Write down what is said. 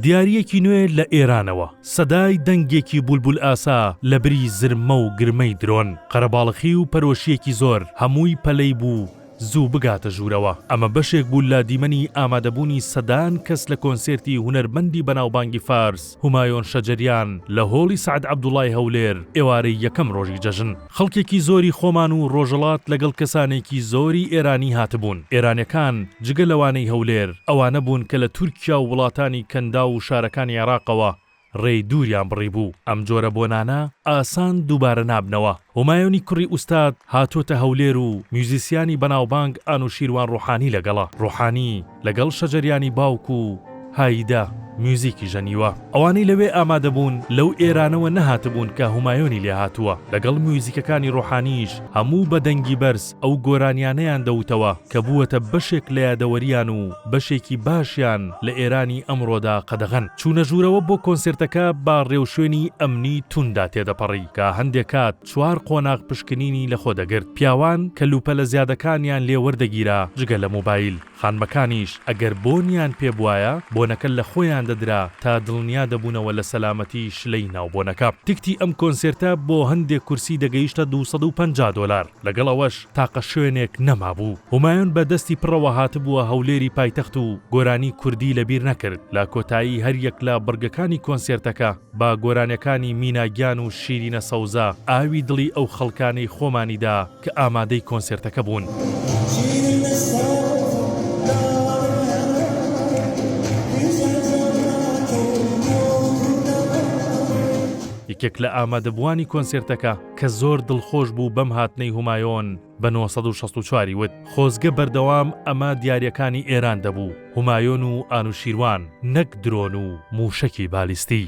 دیارییەکی نوێ لە ئێرانەوە، سەدای دەنگێکی بولبول ئاسا لە بری زرمە و گرمەی درۆن، قەرەباڵخی و پەرۆشییەکی زۆر، هەمووی پەلەی بوو زوو بگاتە ژوورەوە. ئەمە بەشێک بوو لە دیمەنی ئامادەبوونی سەدان کەس لە کۆنسێرتی هونەرمەندی بەناوبانگی فارس هومایۆن شەجەریان لە هۆڵی سەعد عەبدوڵای هەولێر ئێوارەی یەکەم ڕۆژی جەژن. خەڵکێکی زۆری خۆمان و ڕۆژەڵات لەگەڵ کەسانێکی زۆری ئێرانی هاتبوون. ئێرانیەکان جگە لەوانەی هەولێر، ئەوانە بوون کە لە تورکیا و وڵاتانی کەنداو و شارەکانی عێراقەوە ڕێی دووریان بڕیبوو. ئەم جۆرە بۆنانە ئاسان دووبارە نابنەوە. هومایۆنی کوڕی ئوستاد هاتۆتە هەولێر و میوزیسیانی بەناوبانگ ئانوشیروان ڕۆحانی لەگەڵە. ڕۆحانی لەگەڵ شەجەریانی باوک و هایدە میوزیکی ژەنیوە. ئەوانەی لەوێ ئامادەبوون لەو ئێرانەوە نەهاتبوون کە هومایۆنی لێهاتووە. لەگەڵ میوزیکەکانی ڕۆحانیش هەموو بە دەنگی بەرز ئەو گۆرانیانەیان دەوتەوە کە بووەتە بەشێک لە یادەوەریان و بەشێکی باشیان لە ئێرانی ئەمڕۆدا قەدەغەن. چوونە ژوورەوە بۆ کۆنسێرتەکە بە ڕێوشوێنی ئەمنی تونددا تێدەپەڕی کە هەندێ کات چوار قۆناغ پشکنینی لەخۆ دەگرت. پیاوان کەلوپەلە زیادەکانیان لێ وەردەگیرا جگە لە مۆبایل. خانمەکانیش ئەگەر بۆنیان پێ بوایە بۆنەکە لە خۆیان دەدرا تا دڵنیا دەبوونەوە لە سەلامەتی شلەی ناو بۆنەکە. تکتی ئەم کۆنسێرتە بۆ هەندێک کورسی دەگەیشتە 250 دۆلار. لەگەڵ ئەوەش تاقە شوێنێک نەمابوو. هومایۆن بە دەستی پڕەوە هاتبووە هەولێری پایتەخت و گۆرانی کوردی لەبیر نەکرد. لە کۆتایی هەر یەک لە بڕگەکانی کۆنسێرتەکە بە گۆرانیەکانی مینا گیان و شیرینە سەوزە ئاوی دڵی ئەو خەڵکانەی خۆمانی دا کە ئامادەی کۆنسێرتەکە بوون. یەکێک لە ئامادەبووانی کۆنسێرتەکە کە زۆر دڵخۆش بوو بەم هاتنەی هومایۆن بە 964 ی وت، خۆزگە بەردەوام ئەمە دیارییەکانی ئێران دەبوو، هومایۆن و ئانوشیروان، نەک درۆن و مووشەکی بالیستی.